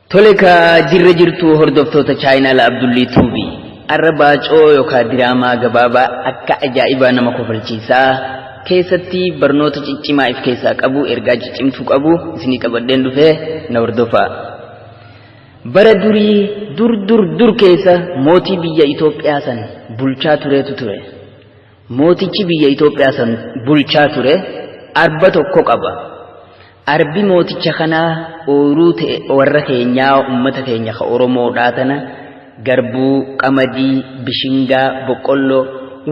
Tole ka jirra jirtu hordoftoota chaayinaala Abdullii Tuubii. Arra baacoo yookaan diraamaa gabaabaa akka ajaa'ibaa nama kofalchiisaa keessatti barnoota ciccimaa if keessaa qabu ergaa ciccimtuu qabu isinii qabadheen dhufee na hordofaa. Bara durii dur dur dur keessa mootii biyya Itoophiyaa san bulchaa tureetu ture. Mootichi biyya Itoophiyaa san bulchaa ture arba tokko qaba. Arbi mooticha kanaa ooyruu ta'e warra keenyaa ummata keenya ka Oromoodhaa tana garbuu, qamadii, bishingaa, boqqolloo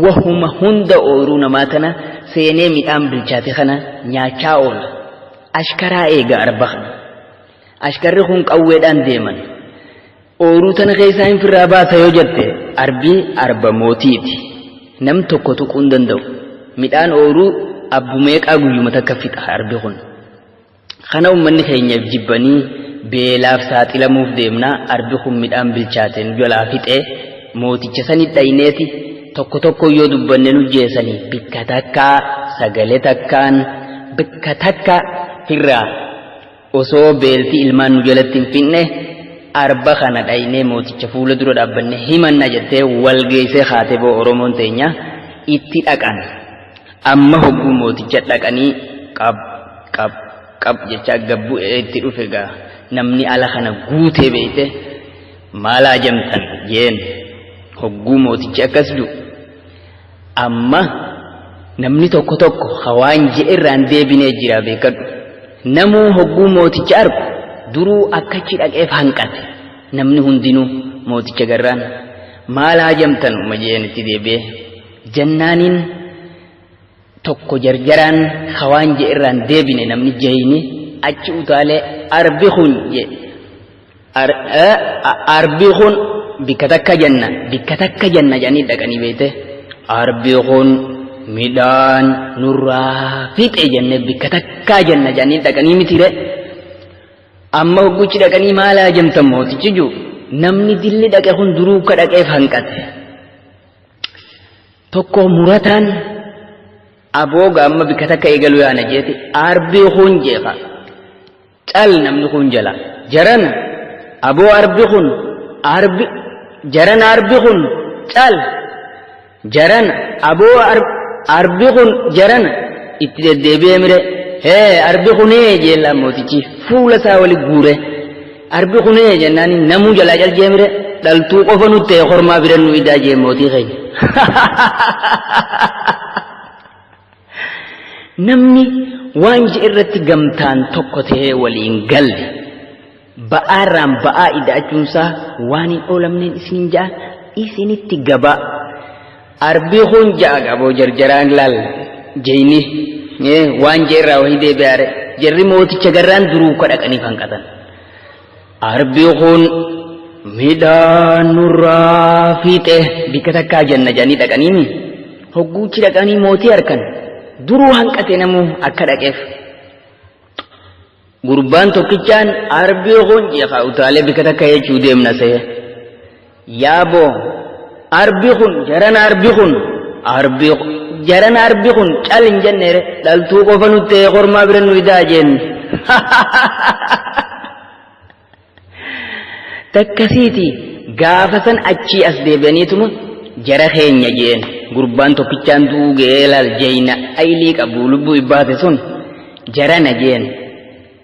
wahuma hunda ooyruu namaa tana seenee midhaan bilchaate kana nyaachaa oola. Ashkaraa eega arba kana. Ashkarri kun qawweedhaan deeman. Ooyruu tana keessaa hin firraa baasa yoo jette arbi arba mootiiti. Nam tokko tuquu hin danda'u. Midhaan ooyruu abbu meeqaa guyyuma takka fixa arbi kun. Kana uummanni keenyaaf jibbanii beelaaf saaxilamuuf deemna arbi kun midhaan bilchaate nu jalaa fixee mooticha sani dhayneeti tokko tokko yoo dubbanne nu jeesanii bikka takkaa sagalee takkaan bikka takka firraa Osoo beelti ilmaan nu jalatti hin finne arba kana dhaynee mooticha fuula dura dhaabbanne himanna jettee wal geessee kaatee boo Oromoon teenya itti dhaqan. Amma hogguu mooticha dhaqanii qab qab qab jechaa gabbu'ee itti dhufe gaa namni ala kana guutee beeyte maal haajamtan jeen hogguu mootichi akkas jiru. Amma namni tokko tokko ka waan je'e irraa hin deebinee jira beekadhu. Namuu hogguu mooticha argu duruu akkachi dhaqeef hanqate. Namni hundinuu mooticha garraan maal haajamtan uma je'een itti deebi'ee. Jannaaniin tokko jarjaraan ka waan je'e irraa hin deebine namni jeyni achi utaalee arbi kun je'e. Arbi kun bikka takka jenna bikka takka jenna jedhanii dhaqanii beekte arbi kun midhaan nurraa fixe jennee bikka takkaa jenna jedhanii dhaqanii mitire amma hogguchi dhaqanii maal haajamtan mootichi jiru namni dilli dhaqe kun duruu akka dhaqeef hanqate tokko murataan abooga amma bikka takka eegaluu yaana jeeti arbi kun jeeqa Cal namni kun jala. Jarana aboo arbi kun arbi jarana arbi kun cal jarana aboo arbi kun jarana itti deddeebi'ee mire hee arbi kunee jeellaan mootichi fuula isaa wali guure arbi kunee jennaan namuu jalaa cal jee mire dhaltuu qofa nutti ta'e kormaa bira nu idaa jee mootii keenya. Namni waan ji'e irratti gamtaan tokko ta'ee waliin galle ba'aarraan ba'aa ida'achuunsaa waan hin oolamneen isiniin ja'a isinitti gabaa. Arbi kun ja'a qaboo jarjaraan laal jeyni waan ji'e irraa wahii deebi'aare jarri mooticha garraan duruu ka dhaqanii fanqatan. Arbi kun midhaan nurraa fiixe bikka takkaa jenna jedhanii dhaqaniimi. Hogguuchi dhaqanii mootii harkan duruu hanqate namuu akka dhaqeef. Gurbaan tokkichaan arbi kun jeeqa utaalee bikka takka jechuu deemna see. Yaaboo arbi kun jarana arbi kun arbi jarana arbi kun cal hin jenneere dhaltuu qofa nutti ta'e kormaa bira nu idaa jenne. Takkasiiti gaafa san achii as deebi'aniituma jara keenya jeen gurbaan tokkichaan du'uu ga'ee laal jeyna aylii qabu lubbuu ibbaate sun jarana jeen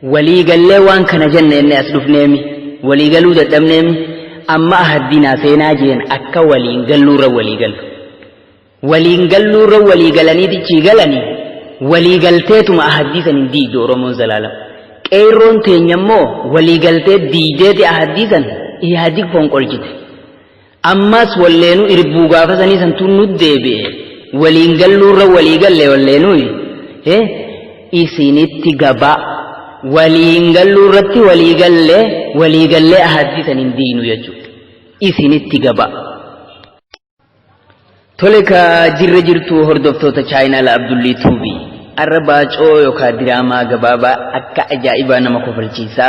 Walii gallee waan kana jenne jennee as dhufneemi, walii galuu dadhabneemi, amma ahaddinaa seenaa jeen akka waliin galluurra walii gallu. Waliin galluurra walii galaniiti chii galani, walii galteetuma ahaddii san hin diigdu Oromoon zalaalam. Qeerroon teenya immoo walii galtee diigdeeti ahaddii san Ihaadig fonqolchite. Ammas walleenuu irbuu gaafa sanii santuu nu deebi'e waliin galluurra walii galle walleenuu isinitti gabaa waliin galluurratti walii galle walii gallee ahaddii san hin diinu jechuudha isinitti gabaa. Tole ka jirra jirtu hordoftoota chaayinaala Abdullii Tuubii. Arra baacoo yookaan diraamaa gabaabaa akka ajaa'ibaa nama kofalchiisaa.